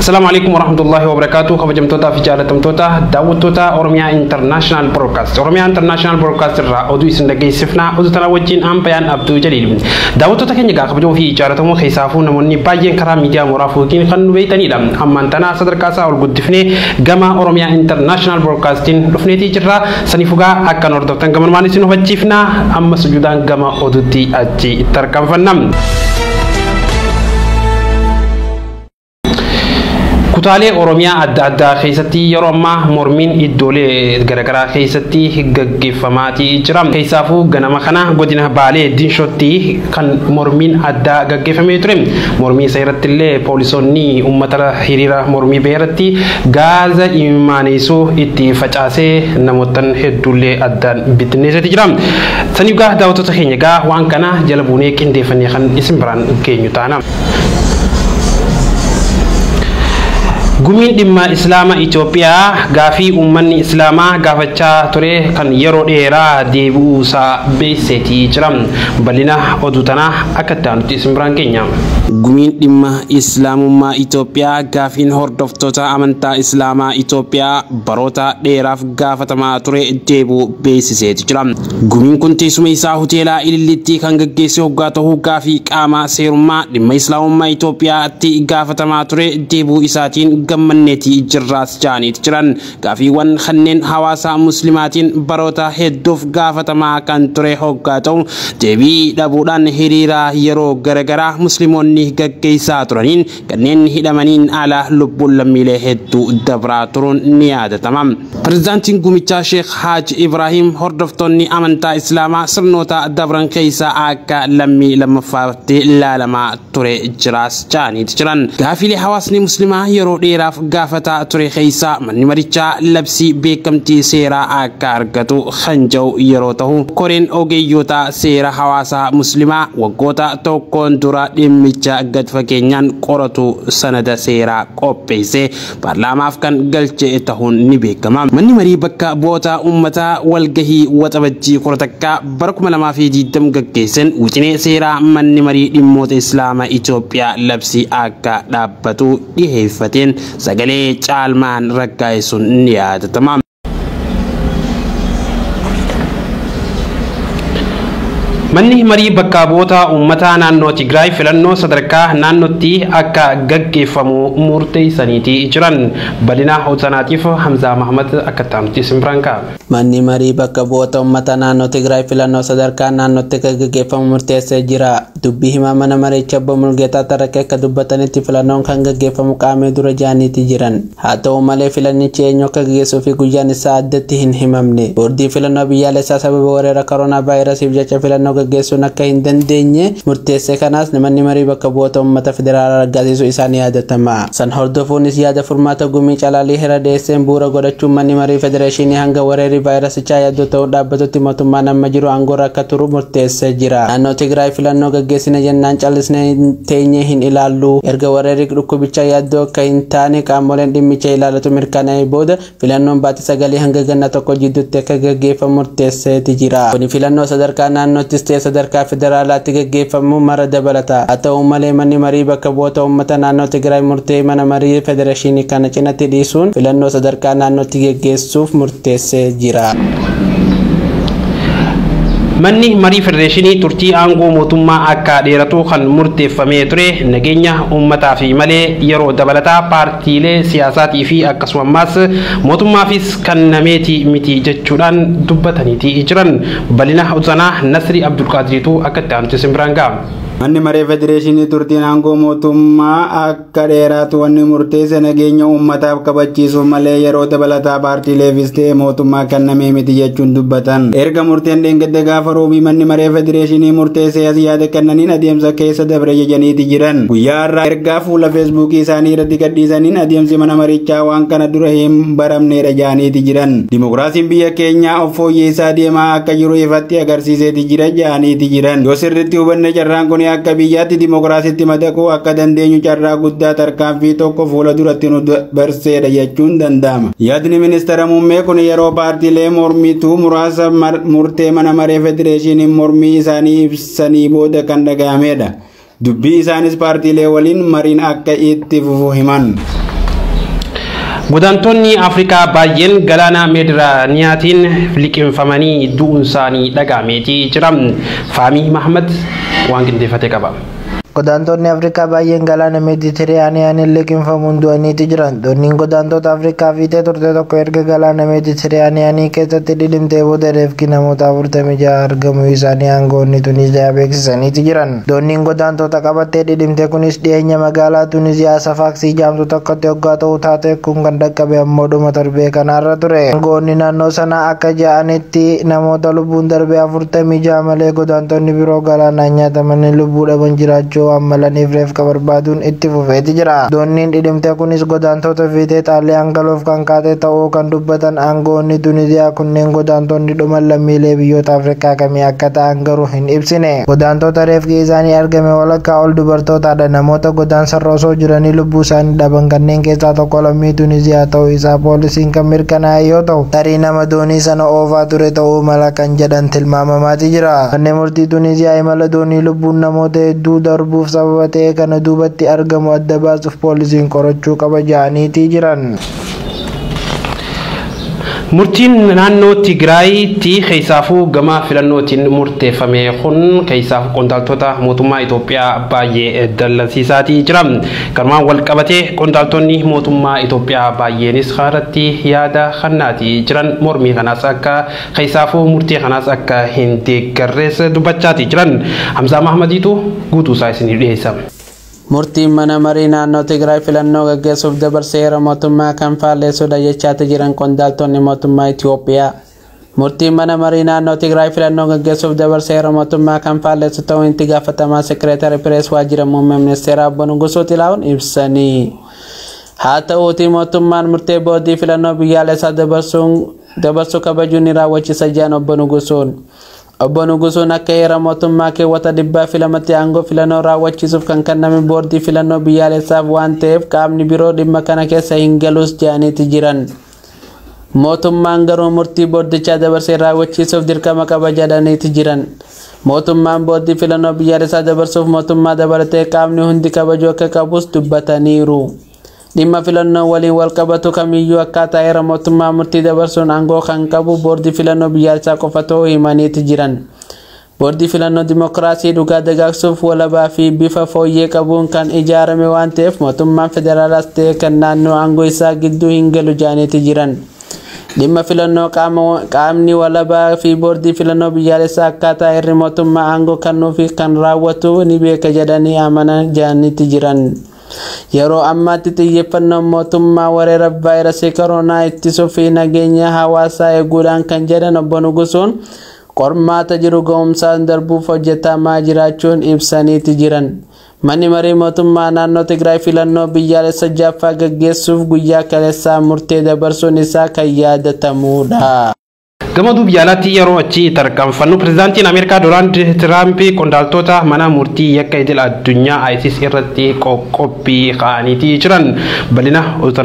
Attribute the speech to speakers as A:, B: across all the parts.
A: Assalamu alaikum warahmatullahi wabarakatuh. Kabajamtoota fi jaalatamtoota daawwattoota Oromiyaa International Broadcast. Oromiyaa International Broadcast irraa oduu isin dhageessifna. Oduu tana wajjin Ambayaan Abduu Jaliil. Daawwattoota keenya egaa kabajamoo fi jaalatamoo keessaafuu namoonni baay'een karaa miidiyaa mooraa fuutiin kan nu beektanidha. Ammaan tana sadarkaa isaa ol guddifnee gama Oromiyaa International Broadcastiin dhufneetii jirra. Saniif egaa akka nu hordoftan gamanumaan isin hubachiifna. Amma sujuudaan gama oduutti achi itti tarkaanfanna. Kutaalee Oromiyaa adda addaa keessatti yeroo ammaa mormiin iddoolee garaagaraa keessatti gaggeeffamaatii jira. Keessaafuu ganama kana godina Baalee Dinshootti kan mormiin addaa gaggeeffamee ture. Mormii isa irratti illee poolisoonni uummata hiriira mormii bahe irratti gaaza imimaaneessuu itti facaasee namootan hedduullee addaan bittinneesseeti jira. Saniif gaa daawwattoota keenya gaa waan kana jala buunee qindeeffannee kan isin biraan geenyu taana. Gumiin dhimma Islaama Itoophiyaa gaafii uummanni Islaamaa gaafachaa ture kan yeroo dheeraa deebi'uusaa beeksiseetii jira. Bal'ina oduu tanaa akka itti aanutti isin biraan geenya. Gumiin dhimma Islaamummaa Itoophiyaa gaafiin hordoftoota amantaa Islaamaa Itoophiyaa baroota dheeraaf gaafatamaa ture deebi'uu beeksiseeti jira. Gumiin kun teessuma isaa hoteelaa Ilillitti kan gaggeesse hoggaa ta'uu gaafii qaama seerummaa dhimma Islaamummaa Itoophiyaatti gaafatamaa ture deebi'uu isaatiin gammanneetii jirraas ja'aniiti jiran. Gaafiiwwan kanneen hawaasa muslimaatiin baroota hedduuf gaafatamaa kan ture hoggaa ta'u deebii dhabuudhaan hiriira yeroo garagaraa musliimoonni gaggeessaa turaniin kanneen hidhamaniin ala lubbuun lammiilee hedduu dabraa turuun ni yaadatama. Pirezidaantiin gumichaa Sheekh Haaj Ibraahiim hordoftoonni amantaa Islaamaa sirnoota dabran keessaa akka lammii lammaffaatti ilaalamaa ture jiraas ja'aniiti jiran. Gaafiilee hawaasni muslimaa yeroo dheeraaf gaafataa ture keessaa manni marichaa labsii beekamtii seeraa akka argatu kan jedhu yeroo ta'u koreen ogeeyyoota seera hawaasaa muslimaa waggoota tokkoon dura dhimmicha gad fageenyaan qoratu sanada seeraa qopheesse paarlaamaaf kan galche ta'uun ni beekama. Manni marii bakka bu'oota uummataa walgahii waxabajjii 11 bara 2020 gaggeessan wixinee seeraa manni marii dhimmoota Islaama Itoophiyaa labsii akka dhaabbatu dhiheeffateen sagalee caalmaan raggaa'isuun ni yaadatama. Manni marii bakka bu'oota uummataa naannoo Tigraay filannoo sadarkaa naannootti akka gaggeeffamu murteessaniiti jiran. Bal'ina oduu Hamzaa Mahamad akka ta'amutti isin biraan ka'a.
B: Manni marii bakka bu'oota uummataa naannoo Tigraay filannoo sadarkaa naannootti akka gaggeeffamu murteessee jira. Dubbii himaa mana maricha obbo Mulgeetaa Tarraqee akka dubbatanitti filannoon kan gaggeeffamu qaamee dura ja'aniiti jiran. Haa ta'u malee filannichi eenyu akka gaggeessuu fi guyyaan isaa addatti hin himamne. Boordii filannoo biyyaalessaa sababa weerara koronaa vaayirasiif jecha filannoo gaggeessuun akka hin dandeenye murteesse. Kanaas manni marii bakka bu'oota uummata federaalaa raggaasisuu isaanii yaadatama. San hordofuunis yaada furmaata gumii calaalii hira dhiyeesseen bu'uura godhachuun manni marii federeeshinii hanga weerarri vaayirasichaa yaaddoo ta'uu dhaabbatutti mootummaan amma jiru aangoorra akka turu murteessee jira. Naannoo Tigraay filannoo gaggeessine jennaan callisnee teenyee hin ilaallu. Erga weerarri dhukkubichaa yaaddoo akka hin taane qaamoleen dhimmicha ilaallatu mirkanaa'ee booda filannoon baatii 9 hanga ganna 1 jidduutti akka gaggeeffamu murteesseeti jira. Kuni filannoo sadarkaa naannoottis ta'e sadarkaa federaalaatti gaggeeffamu mara dabalata. Haa ta'u malee manni marii bakka bu'oota uummata naannoo Tigraay murtee mana marii federeeshinii kana cinatti dhiisuun filannoo sadarkaa naannootti gaggeessuuf murteessee jira.
A: Manni marii federeeshinii turtii aangoo mootummaa akka dheeratu kan murteeffamee ture nageenya uummataa fi malee yeroo dabalataa paartiilee siyaasaatii fi akkasumas mootummaafis kennameeti miti jechuudhaan dubbataniiti jiran. Bal'ina oduu Nasri Abdulqaadiriitu akka itti aanutti isin biraan ga'a.
C: Manni maree federeeshinii turtiin aangoo mootummaa akka dheeraatu wanni murteesse nageenya uummataaf kabachiisuuf malee yeroo dabalataa paartiileefis ta'e mootummaa kennamee miti jechuun dubbatan. Erga murteen dheengadde gaafa roobii manni maree federeeshinii murteesse as yaada kennaniin adeemsa keessa dabre jajaniiti jiran. Guyyaa har'aa ergaa fuula feesbuukii isaanii irratti gadhiisaniin adeemsi mana marichaa waan kana dura hin baramneedha ja'aniiti jiran. Dimokiraasiin biyya keenyaa of fooyyeessaa deemaa akka jiru ifatti agarsiiseeti jira ja'aniiti jiran. Yoo sirriitti hubanne carraan kun akka biyyaatti dimokiraasiitti madaquu akka dandeenyu carraa guddaa tarkaanfii tokko fuula duratti nu barseedha jechuun danda'ama. Yaadni ministeera muummee kun yeroo paartiilee mormituu muraasa murtee mana maree federeeshinii mormii isaanii ibsanii booda kan dhaga'amedha. Dubbii isaanis paartiilee waliin mariin akka itti fufu himan.
A: Godaantonni Afrikaa baay'een galaana Meediraaniyaatiin liqimfamanii du'uun isaanii dhaga'ameetii jira. Faamii Mahamad waan qindeeffate qaba.
D: Godaantonni Afrikaa baay'een galaana Meeditiraaniyaaniin liqimfamuun du'aniiti jiran. Dooniin godaantota Afrikaa fiixee turte tokko erga galaana Meeditiraaniyaanii keessatti dhidhimtee booda reefki namoota 46 argamuu isaanii aangoonni Tuniziyaa beeksisaniiti jiran. Dooniin godaantota qabattee dhidhimte kunis dhiyeenya magaalaa Tuniziyaa Safaaksii jaamtu tokkotti hoggaa ta'u taate kun kan dhaqqabe ammoo dhuma torbee kanaarra ture. Aangoonni naannoo sanaa akka ja'anitti namoota lubbuun darbee 46 malee godaantonni biroo galaanaan nyaatamanii lubbuu dhaban jiraachuu waan malaniif reefka barbaaduun itti fufeeti jira. Dooniin dhidhimte kunis godaantota fiixee Xaaliyaan galuuf kan kaate ta'uu kan dubbatan aangoonni Tuniziyaa kunneen godaantonni dhuman lammiilee biyyoota Afrikaa kamii akka ta'an garuu hin ibsine. Godaantota reefki isaanii argame walakkaa ol dubartootaadha. Namoota godaansarra osoo jiranii lubbuu isaanii dhaban kanneen keessaa tokko lammii Tuniziyaa ta'uu isaa poolisiin kan mirkanaa'e yoo ta'u tarii nama doonii sana oofaa ture ta'uu mala kan jedhan tilmaamamaati jira. Manneen murtii Tuniziyaa imala doonii lubbuun namoota hedduu darbuuf sababa ta'e kana duubatti argamu adda baasuuf poolisiin qorachuu qaba ja'aniitii jiran.
A: Murtiin naannoo Tigraayitti keessaafuu gama filannootiin murteeffame kun keessaaf qondaaltota mootummaa Itoophiyaa baay'ee dallansiisaatii jira. Kanumaan wal qabatee qondaaltonni mootummaa Itoophiyaa baay'eenis kanarratti yaada kennaatii jiran mormii kanaas akka keessaafuu murtii kanaas akka hin deeggarrees dubbachaatii jiran. Hamzaa Mahmadiitu guutuu isaa isiniif dhiyeessa.
B: Murtiin mana marii naannoo Tigraay filannoo gaggeessuuf dabarse heera mootummaa kan faalleessudha jechaati jiran qondaaltonni mootummaa Itoophiyaa. Murtiin mana marii naannoo Tigraay filannoo gaggeessuuf dabarse heera mootummaa kan faalleessu ta'uu itti gaafatamaa sekireetari pirees waajjira muummee ministeeraa obbo Nugusuu Xilahuun ibsanii. Haa ta'uutii mootummaan murtee boordii filannoo biyyaalessaa dabarsuu kabajuun ni raawwachiisa jedhan obbo Nugusuun. Obbo Nugusuun akka heera mootummaa keewwata 202tti aangoo filannoo raawwachiisuuf kan kenname boordii filannoo biyyaalessaaf waan ta'eef qaamni biroo dhimma kana keessa hin galus jedhaniiti jiran. Mootummaan garuu murtii boordichaa dabarsee raawwachiisuuf dirqama qaba jedhaniiti jiran. Mootummaan boordii filannoo biyyaalessaa dabarsuuf mootummaa dabalatee qaamni hundi kabajuu akka qabus dubbataniiru. Dhimma filannoo waliin wal qabatu kamiyyuu akkaataa heera mootummaa murtii dabarsuun aangoo kan qabu boordii filannoo biyyaalessaa qofa ta'uu himaniiti jiran. Boordii filannoo dimokiraasii dhugaa dagaagsuuf walabaa fi bifa fooyyee qabuun kan ijaarame waan ta'eef mootummaan federaalaas ta'e kan naannoo aangoo isaa gidduu hin galu jedhaniiti jiran. Dhimma filannoo qaamni walabaa fi boordii filannoo biyyaalessaa akkaataa heerri mootummaa aangoo kennuu fi kan raawwatu ni beeka jedhanii amanan jedhaniiti jiran. Yeroo ammaatti xiyyeeffannoon mootummaa weerara vaayirasii koronaa ittisuu fi nageenya hawaasaa eeguudhaan kan jedhan obbo Nugusuun qormaata jiru ga'umsaan darbuuf hojjetamaa jiraachuun ibsaniiti jiran. Manni marii mootummaa naannoo Tigraay filannoo biyyaalessa jaaffaa gaggeessuuf guyyaa kaleessaa murtee dabarsuun isaa kan yaadatamudha.
A: Gama biyya alaatti yeroo achi tarkaanfannu pirezidaantiin Ameerikaa Doonaald Tiraamp qondaaltota mana murtii yakka idil addunyaa ISIS irratti qoqqobbii kaa'aniitii jiran. Bal'ina oduu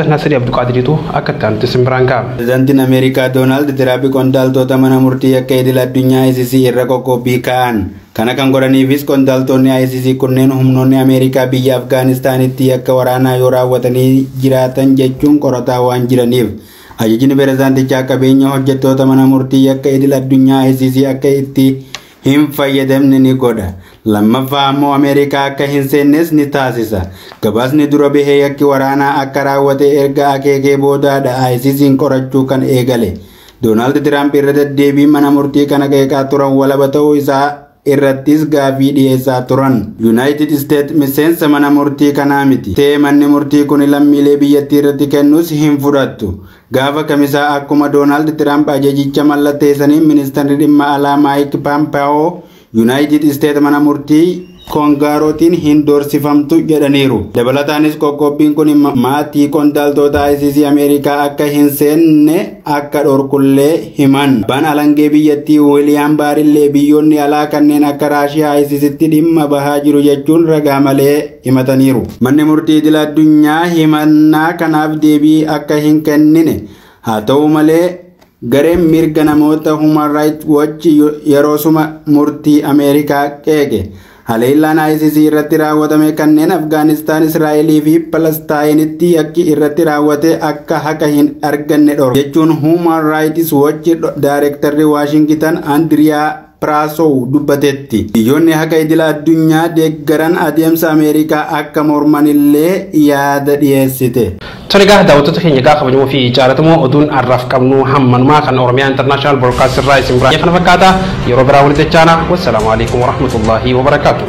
A: Nasirii Abduqaadiriitu akka itti aanutti simbiraan ga'a.
C: Pirezidaantiin Ameerikaa Doonaald Tiraamp qondaaltota mana murtii yakka idil addunyaa ISIS irra qoqqobbii kaa'an. Kana kan godhaniifis qondaaltonni ISIS kunneen humnoonni Ameerikaa biyya Afgaanistaanitti yakka waraanaa yoo raawwatanii jiraatan jechuun qorataa waan jiraniif. Ajajni pirezidaantichaa qabeenya hojjettoota mana murtii yakka idil addunyaa ICC akka itti hin fayyadamne ni godha. Lammaffaa ammoo Ameerikaa akka hin seennes ni taasisa. Gabaasni dura bahee yakki waraanaa akka raawwate erga akeekee boodaadha ICC'n qorachuu kan eegale. Doonaald Tiraamp irra deddeebiin mana murtii kana qeeqaa turan walaba ta'uu isaa irrattis gaafii dhiyeessaa turan. Yuunaayitid Isteet miseensa mana murtii kanaa miti. Ta'ee manni murtii kun lammiilee biyyattii irratti kennus hin fudhattu. Gaafa kamisaa akkuma Doonaald Tiraamp ajajicha mallatteessaniin ministeerri dhimma alaa Maayik Paampaawoo Yuunaayitid Isteet mana murtii koongaarootiin hin doorsifamtu jedhaniiru. Dabalataanis qoqqobbiin kun maatii qondaaltota ICC Ameerikaa akka hin seenne akka dhorkullee himan. Abbaan alangee biyyattii Wiiliyaam Baarillee biyyoonni alaa kanneen akka Raashiyaa ICCtti dhimma bahaa jiru jechuun ragaa malee himataniiru. Manni murtii idil addunyaa himannaa kanaaf deebii akka hin kennine haa ta'u malee gareen mirga namoota Human Rights Watch yeroo suma murtii Ameerikaa qeeqe. Haleellaan ISIS irratti raawwatame kanneen Afgaanistaan, Israa'elii fi Palestaayinitti yakki irratti raawwate akka haqa hin arganne dhorka jechuun Human Rights Watch Daayirektarri Waashingitan Andiriyaa Piraasow dubbatetti. Biyyoonni haqa idila addunyaa deeggaran adeemsa Ameerikaa akka mormanillee yaada dhiyeessite.
A: Tole egaa, daawwattoota keenya egaa kabajamoo fi jaallatamoo, oduun har'aaf qabnu hammanumaa kan Oromiyaa International Broadcast irraa isin biraa kana fakkaata. Yeroo biraa walitti deebina. Wassalaamu alaikum warahmatullaahi wabarakaatu.